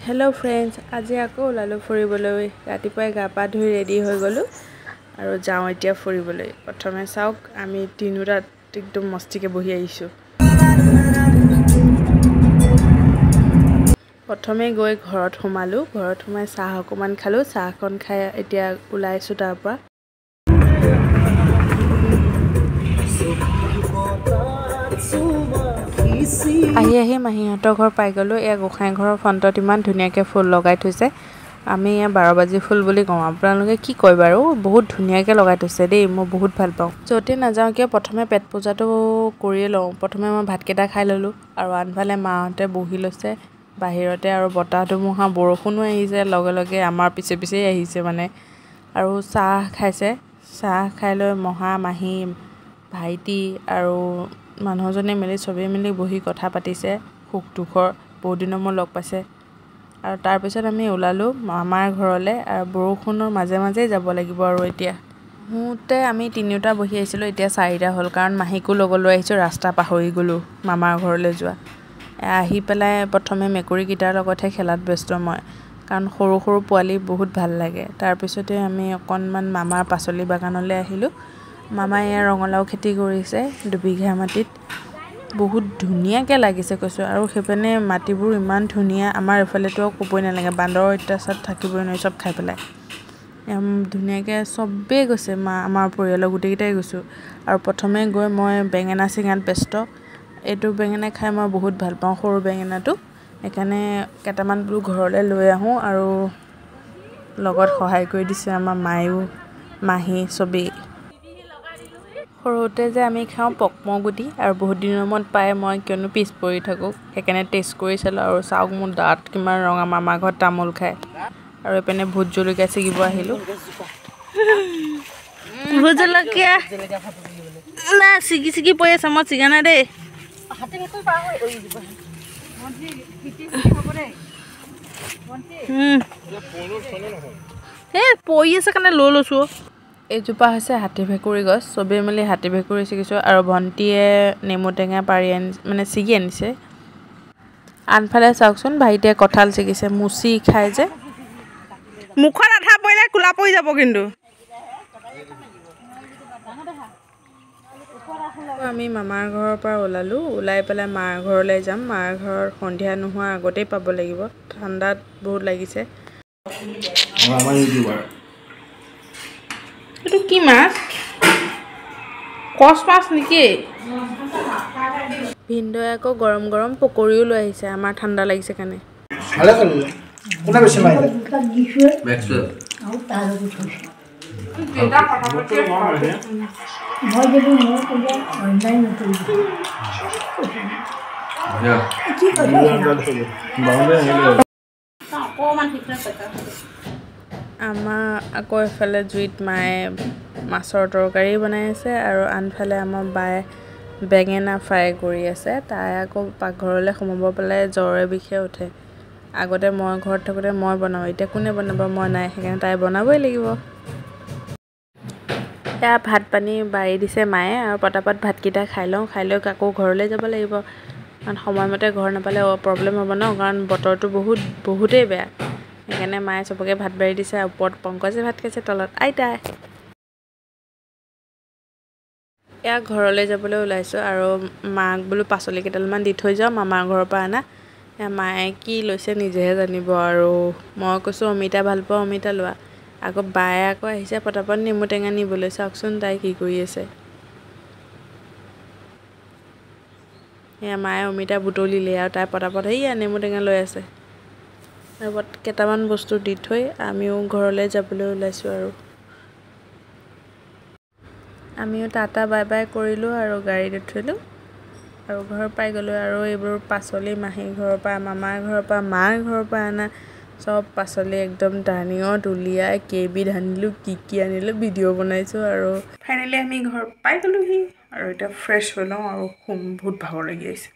Hello' friends, আজি আকৌ ওলালোঁ ফুৰিবলৈ। ৰাতিপুৱাই গা পা ধুই ৰেডি হৈ গ'লোঁ আৰু যাওঁ এতিয়া ফুৰিবলৈ। প্ৰথমে চাওক, আমি তিনিওটাত একদম মস্তিকৈ বহি আহিছোঁ। প্ৰথমে গৈ ঘৰত সোমালোঁ। ঘৰত সোমাই চাহ অকণমান খালোঁ। চাহকণ খাই এতিয়া ওলাইছোঁ তাৰ পৰা। আহি আহি মাহীহঁতৰ ঘৰ পাই গ'লোঁ। এয়া গোঁসাই ঘৰৰ ফ্ৰণ্টত ইমান ধুনীয়াকৈ ফুল লগাই থৈছে। আমি এয়া বাৰবাজি ফুল বুলি কওঁ, আপোনালোকে কি কয় বাৰু? বহুত ধুনীয়াকৈ লগাই থৈছে দেই, মই বহুত ভাল পাওঁ। য'তে নাযাওঁ কিয় প্ৰথমে পেট পূজাটো কৰিয়ে লওঁ। প্ৰথমে মই ভাতকেইটা খাই ল'লোঁ আৰু আনফালে মাহঁতে বহি লৈছে বাহিৰতে। আৰু বতাহ ধুমুহা বৰষুণো আহিছে লগে লগে, আমাৰ পিছে পিছেই আহিছে মানে। আৰু চাহ খাইছে। চাহ খাই লৈ মহা, মাহী, ভাইটি আৰু মানুহজনে মিলি চবেই মিলি বহি কথা পাতিছে সুখ দুখৰ, বহুত দিনৰ মূৰত লগ পাইছে। আৰু তাৰপিছত আমি ওলালোঁ মামাৰ ঘৰলৈ। আৰু বৰষুণৰ মাজে মাজেই যাব লাগিব। আৰু এতিয়া আহোঁতে আমি তিনিওটা বহি আহিছিলোঁ, এতিয়া চাৰিটা হ'ল, কাৰণ মাহীকো লগত লৈ আহিছোঁ। ৰাস্তা পাহৰি গ'লোঁ মামাৰ ঘৰলৈ যোৱা। আহি পেলাই প্ৰথমে মেকুৰীকেইটাৰ লগতহে খেলাত ব্যস্ত মই, কাৰণ সৰু সৰু পোৱালি বহুত ভাল লাগে। তাৰপিছতে আমি অকণমান মামাৰ পাচলি বাগানলৈ আহিলোঁ। মামাই এয়া ৰঙালাও খেতি কৰিছে 2 বিঘা মাটিত, বহুত ধুনীয়াকৈ লাগিছে কৈছোঁ। আৰু সেইপিনে মাটিবোৰ ইমান ধুনীয়া, আমাৰ এইফালেতো আৰু ক'বই নালাগে, বান্দৰৰ অত্যাচাৰত থাকিবই নোৱাৰি, চব খাই পেলাই। ধুনীয়াকৈ চবেই গৈছে, মা আমাৰ পৰিয়ালৰ গোটেইকেইটাই গৈছোঁ। আৰু প্ৰথমে গৈ মই বেঙেনা ছিঙাত ব্যস্ত। এইটো বেঙেনা খাই মই বহুত ভাল পাওঁ, সৰু বেঙেনাটো। সেইকাৰণে কেইটামান বোলো ঘৰলৈ লৈ আহোঁ। আৰু লগত সহায় কৰি দিছে আমাৰ মায়েও, মাহী, চবেই। সৰুতে যে আমি খাওঁ পকম গুটি, আৰু বহুত দিনৰ মূৰত পাই মই কিয়নো পিছ পৰি থাকোঁ, সেইকাৰণে টেষ্ট কৰি চালোঁ। আৰু চাওক মোৰ দাঁত কিমান ৰঙা, মামাৰ ঘৰত তামোল খায়। আৰু এইপিনে ভোট জলকীয়া ছিগিব আহিলোঁ। ভোট জলকীয়া নাই, ছিগি ছিগি পৰি আছে, মই ছিগা নাই দেই। এই পৰি আছে কাৰণে লৈ লৈছোঁ। এইজোপা হৈছে হাতী ভেকুৰী গছ। চবেই মিলি হাতী ভেকুৰী ছিগিছোঁ আৰু ভণ্টিয়ে নেমু টেঙা পাৰি আনি মানে ছিগি আনিছে। আনফালে চাওকচোন, ভাইটিয়ে কঁঠাল ছিগিছে, মুচি খাই যে। মুখত আধা পৰিলে কোলা পৰি যাব কিন্তু। আমি মামাৰ ঘৰৰ পৰা ওলালোঁ। ওলাই পেলাই মাৰ ঘৰলৈ যাম। মাৰ ঘৰত সন্ধিয়া নোহোৱাৰ আগতেই পাব লাগিব, ঠাণ্ডাত বহুত লাগিছে। আমাৰ ইউটিউবাৰ। এইটো কি মাছ? কচ মাছ নেকি? ভিনদৈ আকৌ গৰম গৰম পকৰীও লৈ আহিছে, আমাৰ ঠাণ্ডা লাগিছে কাৰণে। ভালে চলিলে। কোনে বেছি মাৰিলে? মেক্সৱেল। আৰু তাৰ লগত থৈছোঁ। মই মই যদি মোৰ পূজা অন্যায় নকৰিবি। কি কথা? আমাৰ আকৌ এফালে জুইত মায়ে মাছৰ তৰকাৰী বনাই আছে আৰু আনফালে আমাৰ বায়ে বেঙেনা ফ্ৰাই কৰি আছে। তাই আকৌ পাকঘৰলৈ সোমাব পেলাই জ্বৰে বিষে উঠে। আগতে মই ঘৰত থাকোঁতে মই বনাওঁ, এতিয়া কোনে বনাব? মই নাই, সেইকাৰণে তাই বনাবই লাগিব। এয়া ভাত পানী বাঢ়ি দিছে মায়ে আৰু পটাপট ভাতকেইটা খাই লওঁ। খাই লৈ আকৌ ঘৰলৈ যাব লাগিব, কাৰণ সময়মতে ঘৰ নাপালে প্ৰব্লেম হ'ব ন, কাৰণ বতৰটো বহুত বহুতেই বেয়া। সেইকাৰণে মায়ে চবকে ভাত বাঢ়ি দিছে। ওপৰত পংকজে ভাত খাইছে, তলত আইতাই। এয়া ঘৰলৈ যাবলৈ ওলাইছোঁ আৰু মাক বোলো পাচলি কেইডালমান দি থৈ যাওঁ, মামাৰ ঘৰৰ পৰা অনা। এয়া মায়ে কি লৈছে নিজেহে জানিব। আৰু মই কৈছোঁ অমিতা ভাল পাওঁ, অমিতা লোৱা। আকৌ বায়ে আকৌ আহিছে পটাপট নেমু টেঙা নিবলৈ। চাওকচোন তাই কি কৰি আছে। এয়া মায়ে অমিতা বুটলিলে আৰু তাই পটাপট সেয়া নেমু টেঙা লৈ আছে। লগত কেইটামান বস্তু দি থৈ আমিও ঘৰলৈ যাবলৈ ওলাইছোঁ। আৰু আমিও টাটা বাই বাই কৰিলোঁ আৰু গাড়ীত উঠিলোঁ আৰু ঘৰ পাই গ'লোঁ। আৰু এইবোৰ পাচলি মাহীৰ ঘৰৰ পৰা, মামাৰ ঘৰৰ পৰা, মাৰ ঘৰৰ পৰা অনা চব পাচলি একদম ডাইনিঙত উলিয়াই কেইবিধ আনিলোঁ, কি কি আনিলোঁ ভিডিঅ' বনাইছোঁ। আৰু ফাইনেলি আমি ঘৰ পাই গ'লোহি আৰু এতিয়া ফ্ৰেছ হৈ লওঁ আৰু শুম, বহুত ভাগৰ লাগি আহিছে।